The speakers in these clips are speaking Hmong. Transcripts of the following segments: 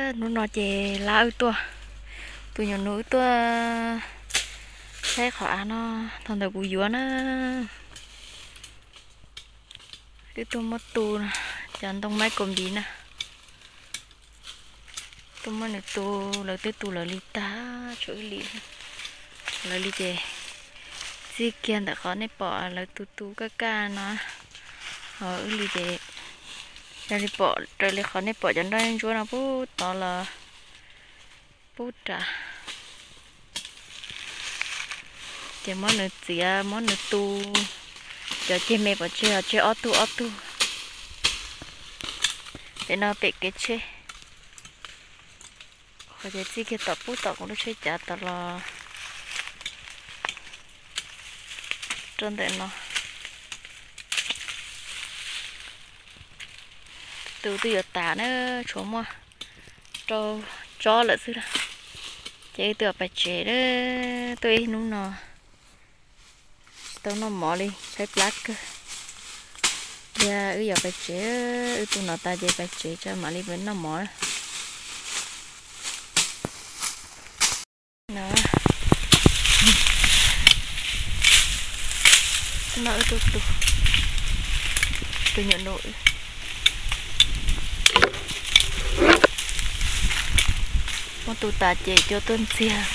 Hnub no ces lab wb tuaj, tus nyuam nus wb tuaj saib qhov av no, thaum ntawd kuv yuav na. Wb tuaj muab tu cov ntoo maib kaus npiv na. Tuaj muab nws tu, lawv twb tu lawv li tag, tshuav wb li. Lawv li ces txij kiag ntawm qhov nej pom lawv tu tu kaj kaj no, ho wb li ces yog li pom raws li qhov nej pom cov nroj ntsuab no pub tod los pub rau. Ces muab nws txiav, muab nws tu, cov ceg me pov tseg los tseg ob tug ob tug. Pem no pem kev tsheb, qhov ces txij kiag tom pub tom kuv lub tsheb cav tom los rau ntawm no. Tu twb yuav tas na, tshuav muaj rau tsob lawm xwb na. Ces wb twb yuav pais tsev, tuaj ib hnub no tsis tau noj mov li, tshaib plab kawg. Yog wb yuav pais tsev, wb tu no tas ces pais tsev tso mam li pais noj mov na. No wb tuaj tu, tus nyuam nus wb muab tu tas ces cua tuaj ntxiag.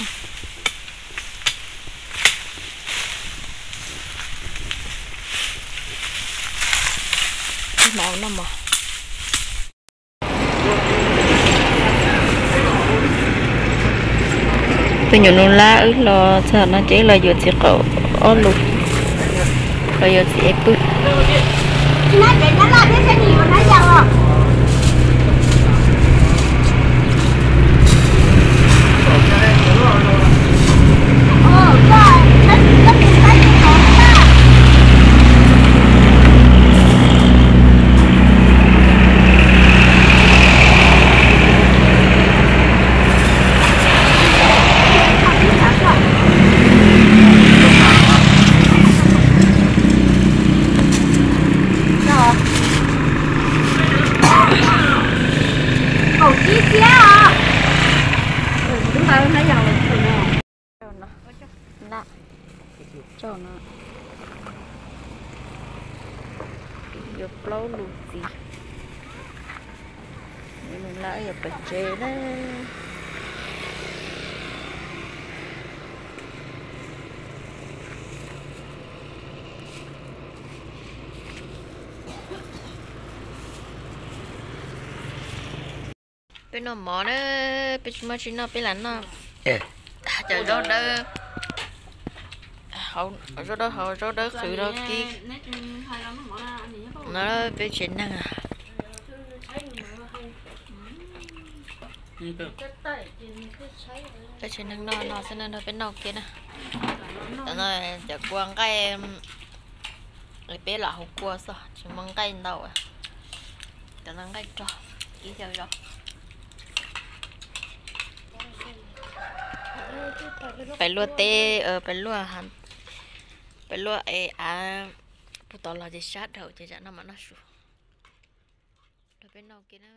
Tus nyuam nus lab wb los txog no ces wb los yuav txiv qaub ob lus, los yuav txiv ev pwj. Kaum tsib txiab os. Rau no, lab, rau no, yuav plaub lus txiv. Nws lab yuav pais tsev na. Peb noj mov na, peb tsis muaj tsis noj peb lam noj cov zaub dawb, zaub dawb hauv zaub dawb qhwv no kib. No peb tsev neeg, peb tsev neeg noj no xwb na, nrog peb noj kiag na. Tam no cov kua nqaij, peb lam haus kua xwb tsis muaj nqaij ntau. Tam no nqaij rog ib xyoos zog. Pais luaj teb, pais luaj, pais luaj es av puag tod los ces sab dhau ces tam no mam noj su. Nrog peb noj kiag na.